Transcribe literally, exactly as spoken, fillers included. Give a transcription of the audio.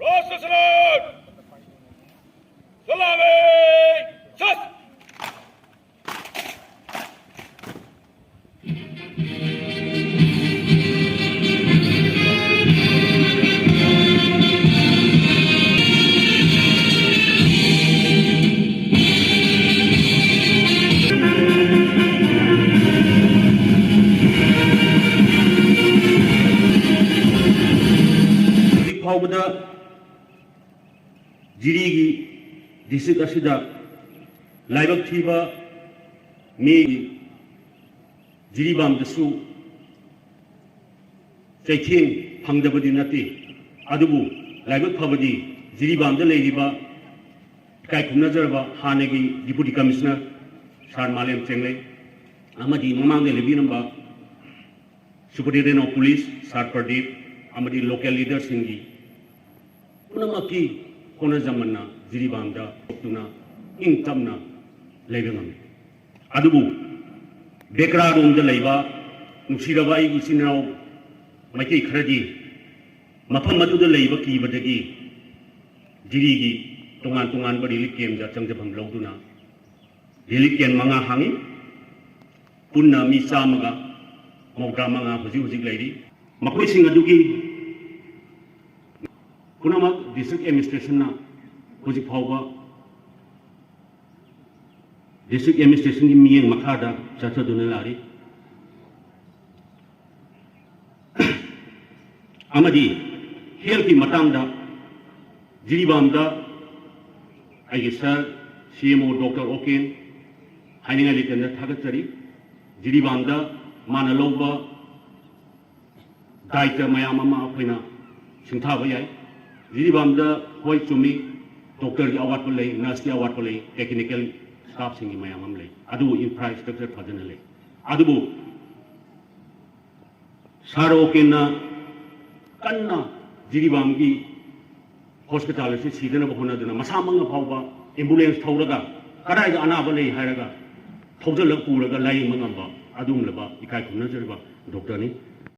Rastasalan! Salame! Sas! ꯍꯧꯖꯤꯛ ꯐꯥꯎꯕꯗ ꯖꯤꯔꯤꯒꯤ district ꯑꯁꯤꯗ ꯂꯥꯏꯕꯛ ꯊꯤꯕ ꯃꯤ ꯖꯤꯔꯤꯕꯥꯝꯗꯁꯨ ꯆꯩꯊꯦꯡ ꯐꯪꯗꯕꯗꯤ ꯅꯠꯇꯦ꯫ ꯑꯗꯨꯕꯨ ꯂꯥꯏꯕꯛ ꯐꯕꯗꯤ ꯖꯤꯔꯤꯕꯥꯝꯗ ꯂꯩꯔꯤꯕ ꯏꯀꯥꯏ ꯈꯨꯝꯅꯖꯔꯕ ꯍꯥꯟꯅꯒꯤ ꯗꯤꯄꯨꯇꯤ ꯀꯃꯤꯁꯅꯔ ꯁꯥꯔ ꯃꯥꯂꯦꯝ ꯆꯦꯡꯂꯩ ꯑꯃꯗꯤ ꯃꯃꯥꯡꯗ ꯂꯩꯕꯤꯔꯝꯕ Superintendent of Police ꯁꯥꯔ ꯄ꯭ꯔꯗꯤꯞ ꯑꯃꯗꯤ ꯂꯣꯀꯦꯜ ꯂꯤꯗꯔꯁꯤꯡꯒꯤ ꯄꯨꯝꯅꯃꯛꯀꯤ ꯍꯣꯠꯅꯖꯃꯟꯅ ꯖꯤꯔꯤꯕꯥꯝꯗ ꯊꯣꯛꯇꯨꯅ ꯏꯪ ꯇꯞꯅ ꯂꯩꯕ ꯉꯝꯃꯤ꯫ ꯑꯗꯨꯕꯨ ꯕꯦꯀ꯭ꯔꯥꯔꯣꯝꯗ ꯂꯩꯕ ꯅꯨꯡꯁꯤꯔꯕ ꯑꯩꯒꯤ ꯏꯆꯤꯟ ꯏꯅꯥꯎ ꯃꯩꯇꯩ ꯈꯔꯗꯤ ꯃꯐꯝ ꯑꯗꯨꯗ ꯂꯩꯕ ꯀꯤꯕꯗꯒꯤ ꯖꯤꯔꯤꯒꯤ ꯇꯣꯉꯥꯟ ꯇꯣꯉꯥꯟꯕ ꯔꯤꯂꯤꯐ ꯀꯦꯝꯗ ꯆꯪꯖꯐꯝ ꯂꯧꯗꯨꯅ ꯔꯤꯂꯤꯐ ꯀꯦꯝ ꯃꯉꯥ ꯍꯥꯡꯉꯤ꯫ ꯄꯨꯟꯅ ꯃꯤ ꯆꯥꯝꯃꯒ ꯃꯧꯗ꯭ꯔꯥ ꯃꯉꯥ ꯍꯧꯖꯤꯛ ꯍꯧꯖꯤꯛ ꯂꯩꯔꯤ꯫ ꯃꯈꯣꯏꯁꯤꯡ ꯑꯗꯨꯒꯤ ꯄꯨꯝꯅꯃꯛ ꯗꯤꯁꯇ꯭ꯔꯤꯛ ꯑꯦꯗꯃꯤꯅꯤꯁꯇ꯭ꯔꯦꯁꯟꯅ ꯍꯧꯖꯤꯛ ꯐꯥꯎꯕ ꯗꯤꯁꯇ꯭ꯔꯤꯛ ꯑꯦꯗꯃꯤꯅꯤꯁꯇ꯭ꯔꯦꯁꯟꯒꯤ ꯃꯤꯠꯌꯦꯡ ꯃꯈꯥꯗ ꯆꯠꯊꯗꯨꯅ ꯂꯥꯛꯂꯤ꯫ ꯑꯃꯗꯤ ꯍꯦꯜꯊꯀꯤ ꯃꯇꯥꯡꯗ ꯖꯤꯔꯤꯕꯥꯝꯗ ꯑꯩꯒꯤ ꯁꯥꯔ ꯁꯤ ꯑꯦꯝ ꯑꯣ ꯗꯣꯛꯇꯔ ꯑꯣꯀꯦꯟ ꯍꯥꯏꯅꯤꯡꯉꯥꯏ ꯂꯩꯇꯅ ꯊꯥꯒꯠꯆꯔꯤ꯫ ꯖꯤꯔꯤꯕꯥꯝꯗ ꯃꯥꯅ ꯂꯧꯕ ꯗꯥꯏꯇ ꯃꯌꯥꯝ ꯑꯃ ꯑꯩꯈꯣꯏꯅ ꯁꯤꯡꯊꯥꯕ ꯌꯥꯏ꯫ ꯖꯤꯔꯤꯕꯥꯝꯗ ꯍꯣꯏ ꯆꯨꯝꯃꯤ, ꯗꯣꯛꯇꯔꯒꯤ ꯑꯋꯥꯠꯄ ꯂꯩ, ꯅꯔꯁꯀꯤ ꯑꯋꯥꯠꯄ ꯂꯩ, ꯇꯦꯛꯅꯤꯀꯦꯜ ꯁ꯭ꯇꯥꯐꯁꯤꯡꯒꯤ ꯃꯌꯥꯝ ꯑꯃ ꯂꯩ, ꯑꯗꯨꯕꯨ ꯏꯟꯐ꯭ꯔꯥꯁ꯭ꯇ꯭ꯔꯛꯆꯔ ꯐꯖꯅ ꯂꯩ꯫ ꯑꯗꯨꯕꯨ ꯁꯥꯔ ꯑꯣꯀꯦꯟꯅ ꯀꯟꯅ ꯖꯤꯔꯤꯕꯥꯝꯒꯤ ꯍꯣꯁꯄꯤꯇꯥꯜ ꯑꯁꯤ ꯁꯤꯗꯅꯕ ꯍꯣꯠꯅꯗꯨꯅ ꯃꯁꯥꯃꯛꯅ ꯐꯥꯎꯕ ꯑꯦꯝꯕꯨꯂꯦꯟꯁ ꯊꯧꯔꯒ ꯀꯗꯥꯏꯗ ꯑꯅꯥꯕ ꯂꯩ ꯍꯥꯏꯔꯒ ꯊꯧꯖꯤꯜꯂꯒ ꯄꯨꯔꯒ ꯂꯥꯌꯦꯡꯕ ꯉꯝꯕ ꯑꯗꯨꯒꯨꯝꯂꯕ ꯏꯀꯥꯏ ꯈꯨꯝꯅꯖꯔꯕ ꯗꯣꯛꯇꯔꯅꯤ꯫